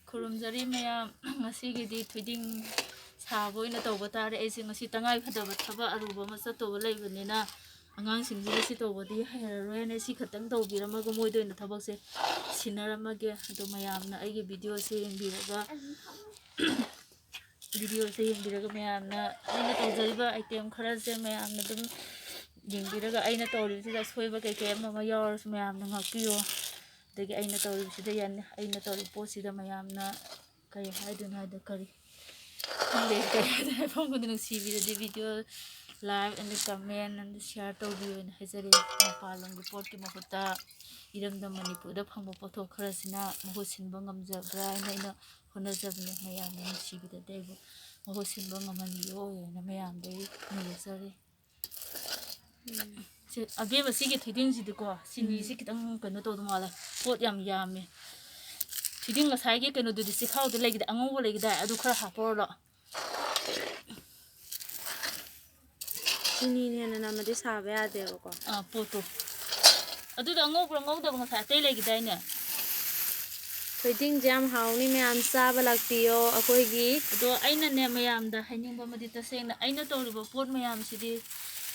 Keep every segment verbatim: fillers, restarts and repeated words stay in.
ꯈꯨꯔꯨꯝꯖꯔꯤ ꯃꯌꯥꯝ꯫ ꯉꯁꯤꯒꯤꯗꯤ ꯊꯣꯏꯗꯤꯡ ꯁꯥꯕ ꯑꯣꯏꯅ ꯇꯧꯕ ꯇꯥꯔꯦ꯫ ꯑꯩꯁꯦ ꯉꯁꯤ ꯇꯉꯥꯏ ꯐꯗꯕ ꯊꯕꯛ ꯑꯔꯨꯕ ꯑꯃ ꯆꯠꯇꯧꯕ ꯂꯩꯕꯅꯤꯅ, ꯑꯉꯥꯡꯁꯤꯡꯁꯤꯒ ꯁꯤ ꯇꯧꯕꯗꯤ ꯍꯩꯔꯔꯣꯏ ꯍꯥꯏꯅ ꯁꯤ ꯈꯛꯇꯪ ꯇꯧꯕꯤꯔꯝꯃꯒ ꯃꯣꯏꯗ ꯑꯣꯏꯅ ꯊꯕꯛꯁꯦ ꯁꯤꯟꯅꯔꯝꯃꯒꯦ꯫ ꯑꯗꯣ ꯃꯌꯥꯝꯅ ꯑꯩꯒꯤ ꯚꯤꯗꯤꯑꯣꯁꯦ ꯌꯦꯡꯕꯤꯔꯒ, ꯚꯤꯗꯤꯑꯣꯁꯦ ꯌꯦꯡꯕꯤꯔꯒ ꯃꯌꯥꯝꯅ ꯑꯩꯅ ꯇꯧꯖꯔꯤꯕ ꯑꯥꯏꯇꯦꯝ ꯈꯔꯁꯦ ꯃꯌꯥꯝꯅ ꯑꯗꯨꯝ ꯌꯦꯡꯕꯤꯔꯒ, ꯑꯩꯅ ꯇꯧꯔꯤꯕꯁꯤꯗ ꯑꯁꯣꯏꯕ ꯀꯩꯀꯩ ꯑꯃ ꯑꯃ ꯌꯥꯎꯔꯁꯨ ꯃꯌꯥꯝꯅ ꯉꯥꯛꯄꯤꯌꯨ꯫ ꯑꯗꯒꯤ ꯑꯩꯅ ꯇꯧꯔꯤꯕꯁꯤꯗ ꯌꯥꯅꯤ, ꯑꯩꯅ ꯇꯧꯔꯤꯕ ꯄꯣꯠꯁꯤꯗ ꯃꯌꯥꯝꯅ ꯀꯔꯤ ꯍꯥꯏꯗꯣꯏꯅꯣ ꯍꯥꯏꯗ ꯀꯔꯤ ꯈꯪꯗꯦ, ꯀꯔꯤ ꯍꯥꯏꯗꯣꯏꯅꯣ ꯍꯥꯏꯐꯝ ꯈꯪꯗꯦ꯫ ꯅꯨꯡꯁꯤꯕꯤꯔꯗꯤ video like and comment and share ꯇꯧꯕꯤꯌꯨꯅ ꯍꯥꯏꯖꯔꯤ꯫ ꯃꯄꯥꯟ ꯂꯝꯒꯤ ꯄꯣꯠꯀꯤ ꯃꯍꯨꯠꯇ ꯏꯔꯝꯗꯝ ꯃꯅꯤꯄꯨꯔꯗ ꯐꯪꯕ ꯄꯣꯠꯊꯣꯛ ꯈꯔꯁꯤꯅ ꯃꯍꯨꯠ ꯁꯤꯟꯕ ꯉꯝꯖꯕ꯭ꯔꯥ ꯍꯥꯏꯅ ꯑꯩꯅ ꯍꯣꯠꯅꯖꯕꯅꯦ꯫ ꯃꯌꯥꯝꯅ ꯅꯨꯡꯁꯤꯕꯤꯔꯗꯤ ꯑꯩꯕꯨ ꯃꯍꯨꯠ ꯁꯤꯟꯕ ꯉꯝꯍꯟꯕꯤꯌꯣ ꯍꯥꯏꯅ ꯃꯌꯥꯝꯗ ꯑꯩ ꯅꯤꯖꯔꯤ꯫ ꯁꯦ, ꯑꯕꯦꯝꯃ, ꯁꯤꯒꯤ ꯊꯣꯏꯗꯤꯡꯁꯤꯗꯤꯀꯣ, ꯆꯤꯅꯤꯁꯤ ꯎꯝ꯫ ꯈꯤꯇꯪ ꯀꯩꯅꯣ ꯇꯧꯗꯧ ꯃꯥꯜꯂꯦ, ꯄꯣꯠ ꯌꯥꯝ ꯌꯥꯝꯃꯦ꯫ ꯊꯣꯏꯗꯤꯡ ꯉꯁꯥꯏꯒꯤ ꯀꯩꯅꯣꯗꯨꯗꯤ ꯆꯦꯈꯥꯎꯗ ꯂꯩꯒꯗꯥꯏ, ꯑꯉꯧꯕ ꯂꯩꯒꯗꯥꯏ, ꯑꯗꯨ ꯈꯔ ꯍꯥꯞꯄꯛꯑꯣꯔꯣ? ꯆꯤꯅꯤꯅ ꯍꯦꯟꯅ ꯅꯝꯃꯗꯤ ꯁꯥꯕ ꯌꯥꯗꯦꯕꯀꯣ꯫ ꯑꯥ, ꯄꯣꯠꯇꯣ꯫ ꯑꯗꯨꯗꯣ ꯑꯉꯧꯕ꯭ꯔꯥ ꯉꯧꯗꯕ ꯉꯁꯥꯏ ꯑꯇꯩ ꯂꯩꯈꯤꯗꯥꯏꯅꯦ? ꯊꯣꯏꯗꯤꯡꯁꯦ ꯌꯥꯝ ꯍꯥꯎꯅꯤ, ꯃꯌꯥꯝ ꯆꯥꯕ ꯂꯥꯛꯄꯤꯌꯣ ꯑꯩꯈꯣꯏꯒꯤ꯫ ꯑꯗꯣ ꯑꯩꯅꯅꯦ ꯃꯌꯥꯝꯗ ꯍꯥꯏꯅꯤꯡꯕ ꯑꯃꯗꯤ, ꯇꯁꯦꯡꯅ ꯑꯩꯅ ꯇꯧꯔꯤꯕ ꯄꯣꯠ ꯃꯌꯥꯝꯁꯤꯗꯤ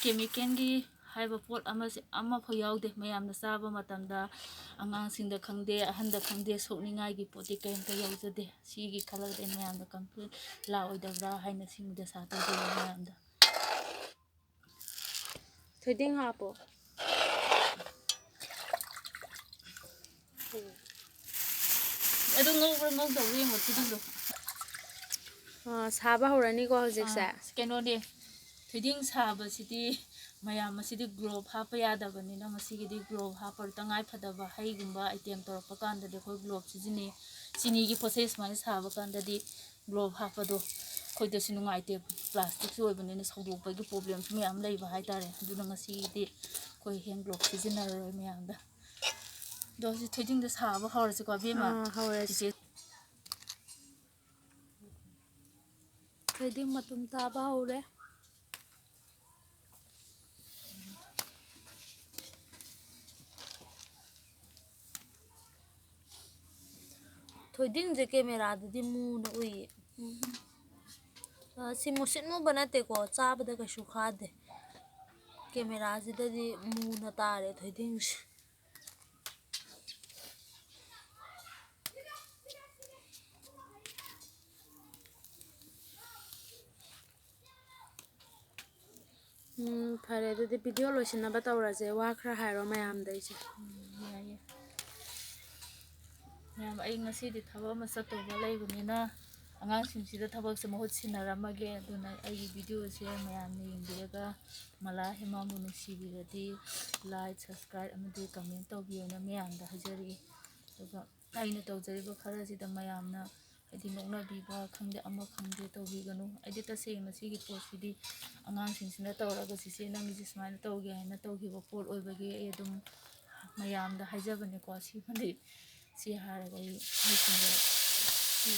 ꯀꯦꯃꯤꯀꯦꯜꯒꯤ ꯍꯥꯏꯕ ꯄꯣꯠ ꯑꯃꯁꯦ ꯑꯃꯐꯥꯎ ꯌꯥꯎꯗꯦ꯫ ꯃꯌꯥꯝꯅ ꯆꯥꯕ ꯃꯇꯝꯗ ꯑꯉꯥꯡꯁꯤꯡꯗ ꯈꯪꯗꯦ, ꯑꯍꯟꯗ ꯈꯪꯗꯦ, ꯁꯣꯛꯅꯤꯡꯉꯥꯏꯒꯤ ꯄꯣꯠꯇꯤ ꯀꯔꯤꯝꯇ ꯌꯥꯎꯖꯗꯦ꯫ ꯁꯤꯒꯤ ꯈꯜꯂꯒꯗꯤ ꯑꯩ ꯃꯌꯥꯝꯗ complain ꯂꯥꯛꯑꯣꯏꯗꯕ꯭ꯔꯥ ꯍꯥꯏꯅ ꯁꯤꯒꯤ ꯗꯁꯥ ꯇꯧꯖꯩ ꯃꯌꯥꯝꯗ꯫ ꯊꯣꯏꯗꯤꯡ ꯍꯥꯞꯄꯣ꯫ ꯑꯗꯨ ꯉꯧꯕ꯭ꯔꯥ ꯉꯧꯗꯕ꯭ꯔꯥ ꯌꯦꯡꯉꯣ ꯊꯣꯏꯗꯤꯡꯗꯣ꯫ ꯑꯥ, ꯁꯥꯕ ꯍꯧꯔꯅꯤꯀꯣ ꯍꯧꯖꯤꯛꯁꯦ? ꯑꯥ, ꯀꯩꯅꯣꯅꯦ, ꯊꯣꯏꯗꯤꯡ ꯁꯥꯕꯁꯤꯗꯤ ꯃꯌꯥꯝ ꯑꯁꯤꯗꯤ glove ꯍꯥꯞꯄ ꯌꯥꯗꯕꯅꯤꯅ, ꯃꯁꯤꯒꯤꯗꯤ glove ꯍꯥꯞꯄ ꯇꯉꯥꯏ ꯐꯗꯕ ꯍꯩꯒꯨꯝꯕ item ꯇꯧꯔꯛꯄ ꯀꯥꯟꯗꯗꯤ ꯑꯩꯈꯣꯏ glove ꯁꯤꯖꯤꯟꯅꯩ꯫ ꯆꯤꯅꯤꯒꯤ ꯄꯣꯠ ꯆꯩ ꯁꯨꯃꯥꯏꯅ ꯁꯥꯕ ꯀꯥꯟꯗꯗꯤ glove ꯍꯥꯞꯄꯗꯣ ꯑꯩꯈꯣꯏꯗꯁꯨ ꯅꯨꯡꯉꯥꯏꯇꯦ, plastic ꯁꯨ ꯑꯣꯏꯕꯅꯤꯅ ꯁꯧꯗꯣꯛꯄꯒꯤ problem ꯁꯨ ꯃꯌꯥꯝ ꯂꯩꯕ ꯍꯥꯏꯇꯥꯔꯦ꯫ ꯑꯗꯨꯅ ꯉꯁꯤꯒꯤꯗꯤ ꯑꯩꯈꯣꯏ hand glove ꯁꯤꯖꯤꯟꯅꯔꯔꯣꯏ ꯃꯌꯥꯝꯗ꯫ ꯑꯗꯣ ꯍꯧꯖꯤꯛ ꯊꯣꯏꯗꯤꯡꯗꯣ ꯁꯥꯕ ꯍꯧꯔꯁꯤꯀꯣ, ꯑꯕꯦꯝꯃ? ꯑꯥ, ꯍꯧꯔꯁꯤ꯫ ꯆꯤꯆꯦ꯫ ꯊꯣꯏꯗꯤꯡ ꯃꯇꯨꯝ ꯇꯥꯕ ꯍꯧꯔꯦ꯫ ꯊꯣꯏꯗꯤꯡꯁꯦ ꯀꯦꯃꯦꯔꯥꯗꯗꯤ ꯃꯨꯅ ꯎꯏꯌꯦ꯫ ꯑ, ꯁꯤ ꯃꯨꯁꯤꯠ ꯃꯨꯕ ꯅꯠꯇꯦꯀꯣ, ꯆꯥꯕꯗ ꯀꯩꯁꯨ ꯈꯥꯗꯦ꯫ ꯀꯦꯃꯦꯔꯥꯁꯤꯗꯗꯤ ꯃꯨꯅ ꯇꯥꯔꯦ ꯊꯣꯏꯗꯤꯡꯁꯦ꯫ ꯎꯝ, ꯐꯔꯦ, ꯑꯗꯨꯗꯤ ꯚꯤꯗꯤꯑꯣ ꯂꯣꯏꯁꯤꯟꯅꯕ ꯇꯧꯔꯁꯦ꯫ ꯋꯥ ꯈꯔ ꯍꯥꯏꯔꯣ ꯃꯌꯥꯝꯗ, ꯏꯆꯦ꯫ ꯎꯝ, ꯌꯥꯏꯌꯦ꯫ ꯃꯌꯥꯝ, ꯑꯩ ꯉꯁꯤꯗꯤ ꯊꯕꯛ ꯑꯃ ꯆꯠꯇꯧꯕ ꯂꯩꯕꯅꯤꯅ, ꯑꯉꯥꯡꯁꯤꯡꯁꯤꯗ ꯊꯕꯛꯁꯦ ꯃꯍꯨꯠ ꯁꯤꯟꯅꯔꯝꯃꯒꯦ꯫ ꯑꯗꯨꯅ ꯑꯩꯒꯤ ꯚꯤꯗꯤꯑꯣꯁꯦ ꯃꯌꯥꯝꯅ ꯌꯦꯡꯕꯤꯔꯒ, ꯃꯂꯥ ꯍꯦꯃꯥꯝꯕꯨ ꯅꯨꯡꯁꯤꯕꯤꯔꯗꯤ, like, subscribe ꯑꯃꯗꯤ comment ꯇꯧꯕꯤꯌꯣꯅ ꯃꯌꯥꯝꯗ ꯍꯥꯏꯖꯔꯤ꯫ ꯑꯗꯨꯒ ꯑꯩꯅ ꯇꯧꯖꯔꯤꯕ ꯈꯔꯁꯤꯗ ꯃꯌꯥꯝꯅ ꯍꯥꯏꯗꯤ ꯅꯣꯛꯅꯕꯤꯕ ꯈꯪꯗꯦ, ꯑꯃ ꯈꯪꯗꯦ ꯇꯧꯕꯤꯒꯅꯨ꯫ ꯑꯩꯗꯤ ꯇꯁꯦꯡꯅ ꯁꯤꯒꯤ ꯄꯣꯠꯁꯤꯗꯤ ꯑꯉꯥꯡꯁꯤꯡꯁꯤꯅ ꯇꯧꯔꯒ, "ꯆꯤꯆꯦ, ꯅꯪꯒꯤꯁꯦ ꯁꯨꯃꯥꯏꯅ ꯇꯧꯒꯦ" ꯍꯥꯏꯅ ꯇꯧꯈꯤꯕ ꯄꯣꯠ ꯑꯣꯏꯕꯒꯤ ꯑꯩ ꯑꯗꯨꯝ ꯃꯌꯥꯝꯗ ꯍꯥꯏꯖꯕꯅꯤꯀꯣ꯫ ꯁꯤꯃꯗꯤ ꯁꯤ ꯍꯥꯏꯔꯒ ꯑꯩ ꯂꯣꯏꯁꯤꯟꯖꯔꯦ꯫ ꯁꯤ